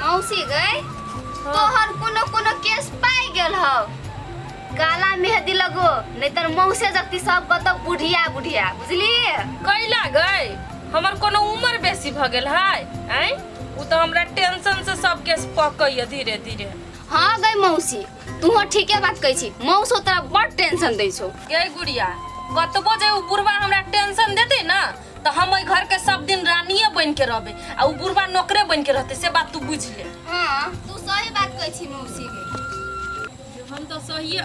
मौसी गई तोहर कोनो कोनो केस पाइ गेल हौ। काला मेहंदी लगो नहीं तर मौसे जगती सब कतौ बुढ़िया बुढ़िया, बुझली? कैला गई, हमर कोनो उम्र बेसी भ गेल है? आँय, उ तऽ हमरा टेंशन से सब केस पकैया धीरे धीरे। हाँ गई मौसी, तूहो ठीके बात कहै छी, मौसो तोरा बड़ टेंशन दै छौ। गई गुड़िया, कतबो जे उ बुढ़वा हमरा टेंशन देतै ना तऽ हम ओहि घर के सब दिन रानिये बनि के रहबै आ उ बुढ़वा नौकरे बनि के रहतै, से बात तू बुझि ले। हाँ तू सही बात कहै छी मौसी गे। हम तऽ सहिए।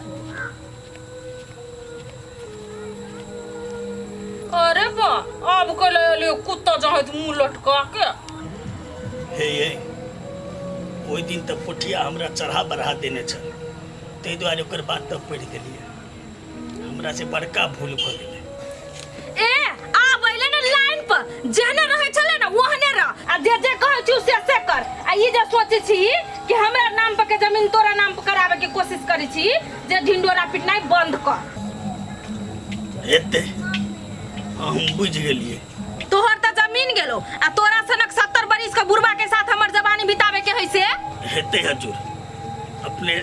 अरे बा, आब कैला एलियो कुत्ता जहैत मुंह लटका के? हे ये, ओहि दिन तऽ पोठिया हमरा चढ़ा बढ़ा देने छल, ताहि दुआरे ओकर बात तऽ पढ़ि गेलियै। हमरा से बड़का भूल भऽ गेलै। ए आब अइले ने लाइन पर, जेहने रहै छलै ने ओहने रह, आ जे जे कहै छी से से कर। आ ई जे सोचै छी कि हमरा नाम पर के जमीन तोरा नाम पर कराबे के कोशिश करै छी, जे ढिंडोरा पिटनाइ बंद कर। हेतै, हम बुझि गेलियै। तोहर तऽ जमीन गेलो आ तोरा सनक 70 बरिस के बुढ़वा के साथ हमर जवानी बितावे के है से? हेतै हजूर, अपने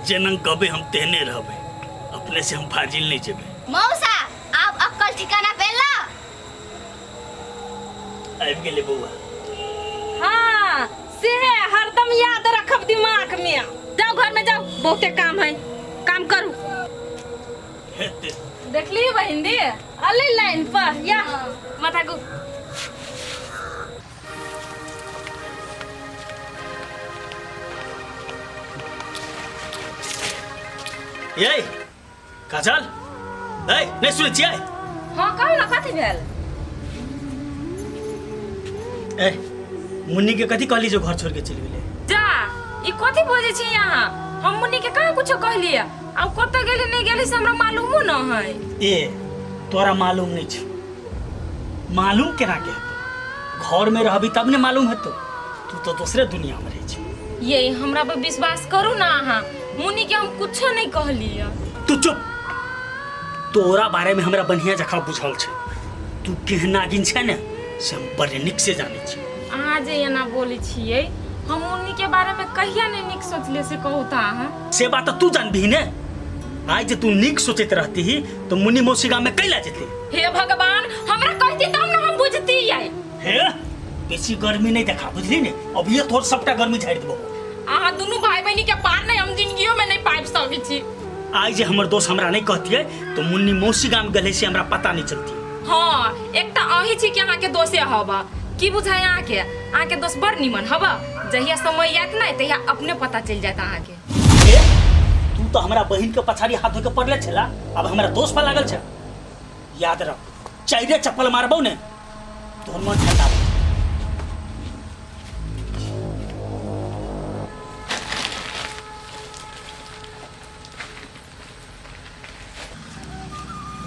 जेनंग कहबै हम तेहने रहबै, अपने से हम फाजिल नहीं जेबै। मौसा आब अक्कल ठिकाना पे ला। आबि गेलै बौआ। हाँ से हरदम याद रखब दिमाग में। जाओ घर में जाओ, बहुते काम है, काम करू। हेतै। देखली बहिन दी अले लाइन पर या माथा को। ये काजल, ए नहीं सुनै छियै? हाँ कहू ना, कथी भेल? ए मुन्नी के कथी कहली जो घर छोड़ के चलि गेलै? जा, ई कथी बजै छी अहाँ? हम मुन्नी के कहाँ कुछो कहलियै? आब कतऽ गेली नहीं गेली से हमरा मालूमो न है। ए तोरा मालूम नहीं छै? मालूम केना के हेतौ? घर में रहबी तब ने मालूम हेतौ, तू तो दोसरे दुनिया में रहै छी। ये हमरा पर विश्वास करू ना अहाँ, मुन्नी के हम कुछो नहीं कहलियै। तू चुप, तोरा बारे में हमरा बढ़िया जकाँ बुझल छै, तू केहन नागिन छै ने से हम बड़ नीक से जानै छी। अहाँ जे एना बोलै छियै, हम मुन्नी के बारे में कहिया नहीं नीक सोचलियै से कहू तऽ अहाँ। से बात तऽ तू जानबही ने, आइ जे तू नीक सोचैत रहती तऽ मुन्नी मौसी गाम में कैला जेती? हे भगवान, हमरा कहती तब ने हम बुझतियै। हे बेसी गर्मी नहीं देखा, बुझली ने? अब ये तोर सबटा गर्मी झाड़ि देबो। अहाँ दुनू भाई बहिनी के पार नहीं हम जिंदगियो में नहीं पाबि सकै छी। आइ जे हमर दोस्त हमरा नहीं कहतियै तऽ मुन्नी मौसी गाम गेलै से हमरा पता नहीं चलती। हाँ एकटा अही छी कि अहाँके दोषे हबा, की बुझाय अहाँके? अहाँके दोस्त बड़ निमन हबा, जहिया समय आयत ने तहिया अपने पता चलि जायत अहाँके। ए तू तो हमरा बहिन के पछाड़ी हाथ धो के पड़ले छला, अब हमरा दोस्त पर लागल छै। याद रख, चाइरे चप्पल मारबौ ने तोहर मन ठंडा भऽ जेतौ।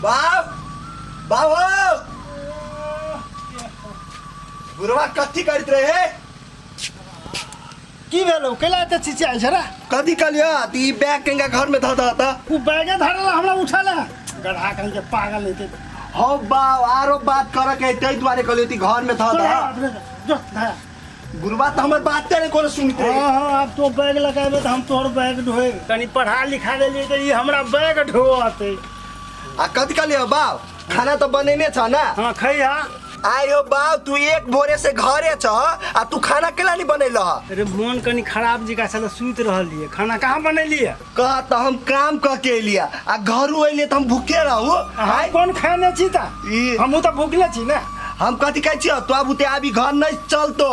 बाप बाप हो, बुढ़वा कथी करैत रहे? की भेलौ, कैला एते चिचियाइ छै रे? कथी कहलियौ त ई बैग केंगा घर में धऽ दह त? उ बैगे धरल हमरा उठल है, गधा कहीं के पागल नहीं थे। हौ बाप, आरो बात करऽ के है, ताहि दुआरे कहलियौ कि घर में धऽ दह। जो धरा। गुरुबा तऽ हमर बात नहि कोनो सुनते। हाँ हाँ, अब तो बैग लगाबे तऽ हम तोहर बैग ढोएब। कनी पढ़ा लिखा देलियै तऽ ई हमरा बैग ढोअतै। आ कथी कहलियौ बाप, खाना तऽ बनेने छ ना? हाँ खैहा। आइ हो बाप, तू एक भोरे से घरे छ आ तू खाना केला नहीं बनेलह? अरे मोन कनी खराब जिका छल, सुति रहलियै, खाना कहाँ बनेलियै? कह तऽ हम काम कऽ के एलियै आ घरू एलियै तऽ हम भूखे रहू। हम कोन खाने छी तऽ? ई हमहूँ तऽ भूखले छी ने। हम कथी कहै छियौ, तो अब उते आबी घर नहीं चलतो,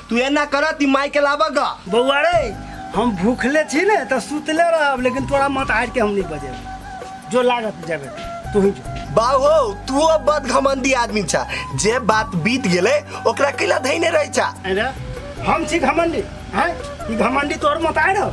तू एना कर ती माई के लाबऽ ग। बौआ रे, हम भूखले छी ने तऽ सुतले रहब, लेकिन तोरा मत हारि के हम नहीं बजेब। जो लागत जेबे तू ही जो। बाऊ हो, तू अब बद घमंडी आदमी छा, जे बात बीत गेलै ओकरा कैला धैने रहै छा? अरे हम छी घमंडी? हैं, ई घमंडी तोहर मत आइ रहो,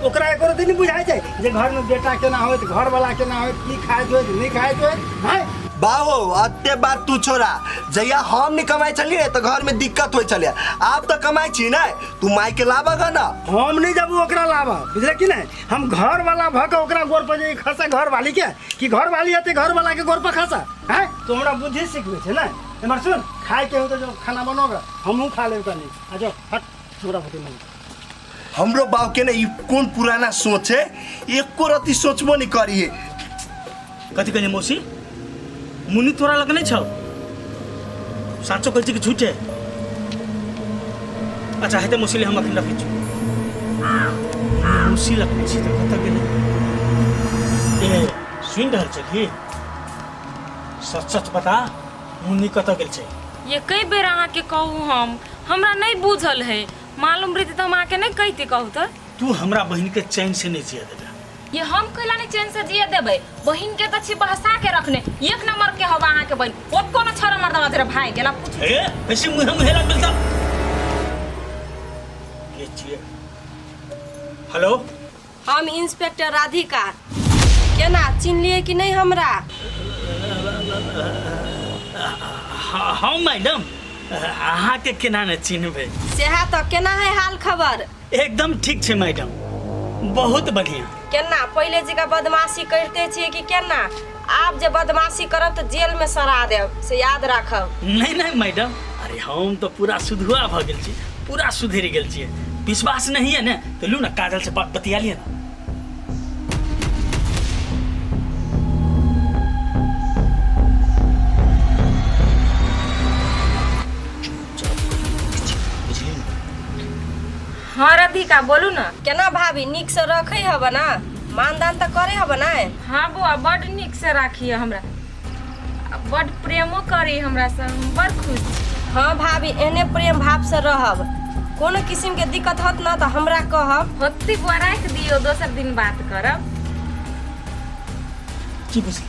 ओकरा एको दिन बुझाइ छै जे घर में बेटा केना होइत, घर वाला केना होइत, की खाइत होइत नहीं खाइत होइत? हैं बाहो अते बात तू छोड़ा, जहिया हम नहीं कमाई छलियै ने तऽ घर में दिक्कत होइ छलै, आब तऽ कमाई छी ने, तू माई के लाबऽ ग ना। हम नहीं जब ओकरा लाबऽ, बुझले कि नहीं? हम घर वाला भऽ के ओकरा गोर पर जे खसा घर वाली के, कि घर वाली हेतै घर वाला के गोर पर खसा? हैं, तू हमरा बुद्धि सिखबै छै ने? एम्हर सुन, खाय के हो तऽ जो खाना बनोगा, हमहूँ खा लेब कनी। आ जो हट। हमरा बुते नहीं। हमरो बाप के ने ई कोन पुराना सोच है, एको रति सोचबो नहीं करिए। कथी कहलियै मौसी? मुन्नी तोरा लग नहीं छौ? साचो कहै छी कि झूठे? अच्छा हेतै मौसी ले, हम अखन रखै छी। मौसी लग नहि छी तऽ कतऽ गेलै? ए सुनि रहल छली? सच सच बता, मुन्नी कतऽ गेल छै? ये कई बेर अहाँके कहू, हम हमरा नहीं बुझल है। मालूम रहिते तऽ हम अहाँके नहीं कहिते। कहू तऽ। तू हमरा बहिन के चैन से नहीं जिया देबे। ये हम कैला नहीं चैन से जिए देबै? बहिन के तऽ छी बहसा के रखने। एक नंबर के हवा अहाँके बहिन, ओतको न छोड़ मर्दवा तेरा भाई गेला पूछ। ए ऐसे मुँह मुँह लग मिलता के छियै? हेलो। हम इंस्पेक्टर राधिका। केना चिन्हलियै कि नहि हमरा? हाँ मैडम, अहाँके केना ने चिन्हबै। सेहा तऽ। केना है हाल खबर? एकदम ठीक छै मैडम, बहुत बढ़िया। केना पहिले जकाँ बदमाशी करिते छियै कि केना? आब जे बदमाशी करब तऽ जेल में सड़ा देब, से याद राखब। नहीं नहीं मैडम, अरे हम तो पूरा सुधुआ भऽ गेल छी, पूरा सुधरि गेल छियै। विश्वास नहीं है ने तो लू ना, काजल से बात बतिया लिअ ना। चुपचाप बुझली ने? हाँ राधिका, बोलू ना। केना भाभी, नीक से रखै हब ना? मानदान तऽ करै हब ना? हाँ बौआ, बड नीक से राखी हमरा, आ बड प्रेमो करी हमरा से। हम बड़ खुश छी। हाँ भाभी, एहने प्रेम भाव से रहब। कोनो किसिम के दिक्कत होत ना तऽ हमरा कहब। होती बुआ, राखि दियौ, दोसर दिन बात करब। की बुझली?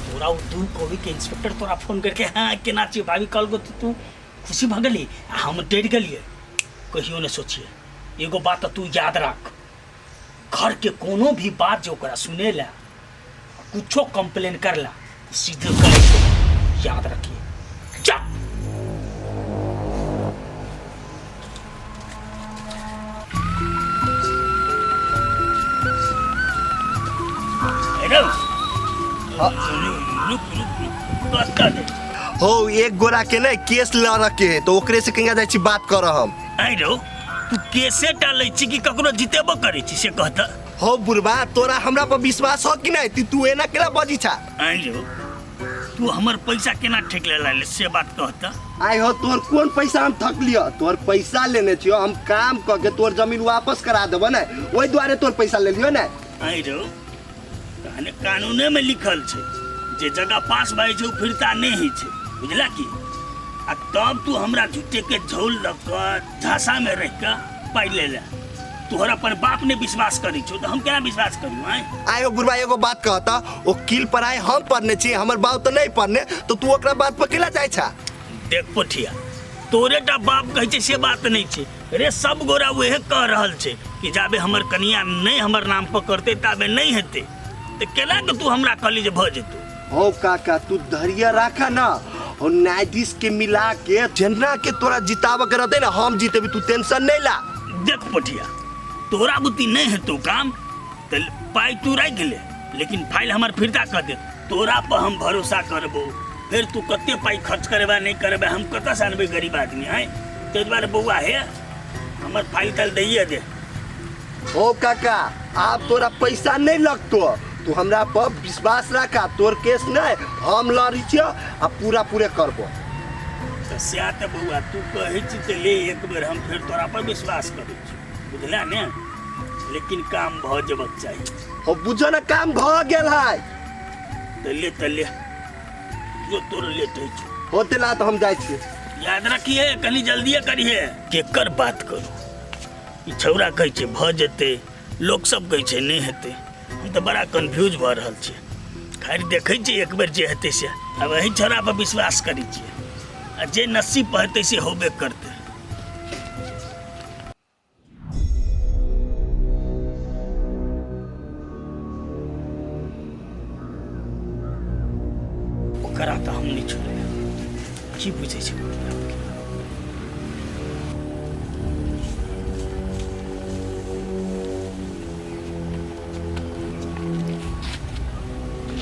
तोरा ओ दू कौड़ी के इंस्पेक्टर तोरा फोन करके हाँ केना छियै भाभी कहलको तऽ तू खुशी भऽ गेली आ हम डरि गेलियै। कहियो ने सोचिए। एगो बात तऽ तू याद राख, घर के कोनो भी बात जे ओकरा सुने ला, कुछो कंप्लेन करला, सीधे करे के याद रखिए। जा। रुक रुक रुक रुक, बस कर दे। हो, एक गोरा के ने केस लड़ के है तो ओकरे से कहिया जाइ छी बात कर हम। आइ रौ, तू केसे टा लै छी कि ककरो जितेबो करै छी, से कहता। हो बुढ़बा, तोरा हमरा पर विश्वास हो कि नहीं? तू तू एना केना बजी छा? आइ रौ, तू हमर पैसा केना ठेक लेला, से बात कहता। आइ हो, तोर कोन पैसा हम थक लियो? तोर पैसा लेने छियो हम, काम क के तोर जमीन वापस करा देबो ने, ओहि दुआरे तोर पैसा ले लियो ने। आइ रौ, तहने कानूने में लिखल छै जे जगह पास भए छै ओ फिरता नहि होइ छै, बुझला की? आ तब तू हमरा झूठे के झोल लऽ कऽ झांसा में रहि कऽ पाइ ले ले। तोहर अपन बाप ने विश्वास करै छौ तऽ हम केना विश्वास करू? आँय? आइ हो बुढ़बा, एगो बात कहता, ओ किल पढ़ाई हम पढ़ने छी, हमर बाप तऽ नहीं पढ़ने, तो तू ओकरा बात पर केला जाइ छा? देख पोठिया, तोरे टा बाप कहै छै से बात नहि छै रे। सब गोरा उहे कह रहल छै कि जाबे हमर कनिया नहि हमर नाम पर करतै ताबे नहि हेतै, तऽ केना के तू हमरा कहली जे भऽ जेतौ? हो काका, तू धैर्य राखा ना, और न्यायाधीश के मिला के जेना के तोरा जिताबऽ के रहतै ना, हम जीतेबी, तू टेंशन नहीं ला। देख पोठिया, तोरा बुद्धि नहि हेतौ काम तऽ पाइ तू राखि ले, लेकिन फाइल हमर फिरता कह दे। तोरा पर हम भरोसा करबो, फेर तू कते पाइ खर्च करेबा नहि करेबा, हम कतऽ से आनबै गरीब आदमी? आँय, ताहि दुआरे बौआ हे, हमर फाइल ताइल दैये दे। हो काका, आब तोरा पैसा नहीं लगतो, तू हमरा पर विश्वास राखा, तोर केस नहीं हम लड़ी छियो आ पूरा पूरे करबो। तऽ सएह तऽ बौआ, तू कहै छी तऽ ले, एक बेर हम फेर तोरा पर विश्वास करै छी, बुझला ने? लेकिन काम भऽ जेबक चाही। हो बुझो ना, काम भऽ गेल है। तऽ ले, तऽ ले जो, तोर लेट होइ छौ। होते ला, तऽ हम जाइ छी। याद रखिए, कनी जल्दिए करिहे। केकर बात करू? ई छौड़ा कहै छै भऽ जेतै, लोक सब कहै छै नहि हेतै। हम तऽ बड़ा कन्फ्यूज भऽ रहल छी। खैर, देखै छियै एक बेर जे हेतै से। आब एहि छौड़ा पर विश्वास करै छियै आ जे नसीब पर हेतै से होबे करतै। ओकरा तऽ हम नहि छोड़बै। की बुझै छै अपने आपके?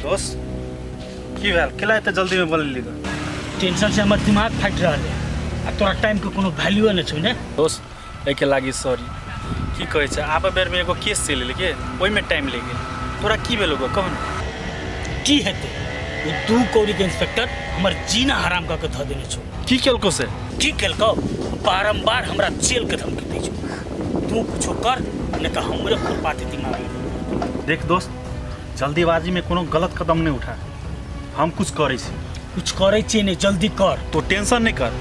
दोस्त, की भेल? केला एते जल्दी में बोलली तऽ? टेंशन से हमर दिमाग फाटि रहल है आ तोरा टाइम के कोनो वैल्यू नहि छौ ने। दोस्त, एहिके लागि सॉरी। की कहै छै, आब बेरमे एगो केस चलि एलै के, ओहिमे टाइम लागि गेल। तोरा की भेलो गो, कहू ने। की हेतै, ओ 2 कौड़ीके इंस्पेक्टर हमर जीना हराम कऽ के धऽ देने छौ। की केलको से? की केलकौ, बारम्बार हमरा जेलके धमकी दै छौ। तू कुछो कर, नहि तऽ हमरे खुरपाती दिमाग में। देख दोस्त, जल्दीबाजीमे कोनो गलत कदम नहि उठा। हम कुछ करै छी। कुछ करै छियै नहि, जल्दी कर। तो टेंशन नहि कर,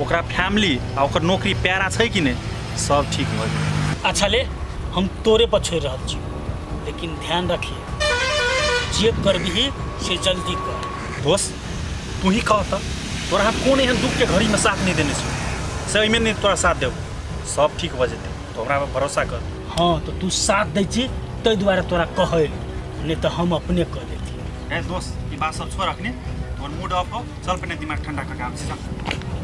ओकरा फैमिली आ ओकर नौकरी प्यारा छै कि नहि, सब ठीक भऽ जेतै। अच्छा ले, हम तोरे पर छोड़ि रहल छी, लेकिन ध्यान रखिए, जे करबिही से जल्दी कर। दोस्त तू ही कह तऽ, तोरा हम कोन एहन दुखके घड़ीमे साथ नहि देने छियौ से एहिमे नहि तोरा साथ देबौ। सब ठीक भऽ जेतै, तो हमरा पर भरोसा कर। हाँ तो तू साथ दै छी ताहि दुआरे तोरा कहै, नहि तऽ हम अपने कऽ लेतियै। ए दोस्त, ई बात सब छोड़, अखने तोहर मूड ऑफ हो, चल पहिने दिमाग ठंडा कऽ के आबै छी, चल।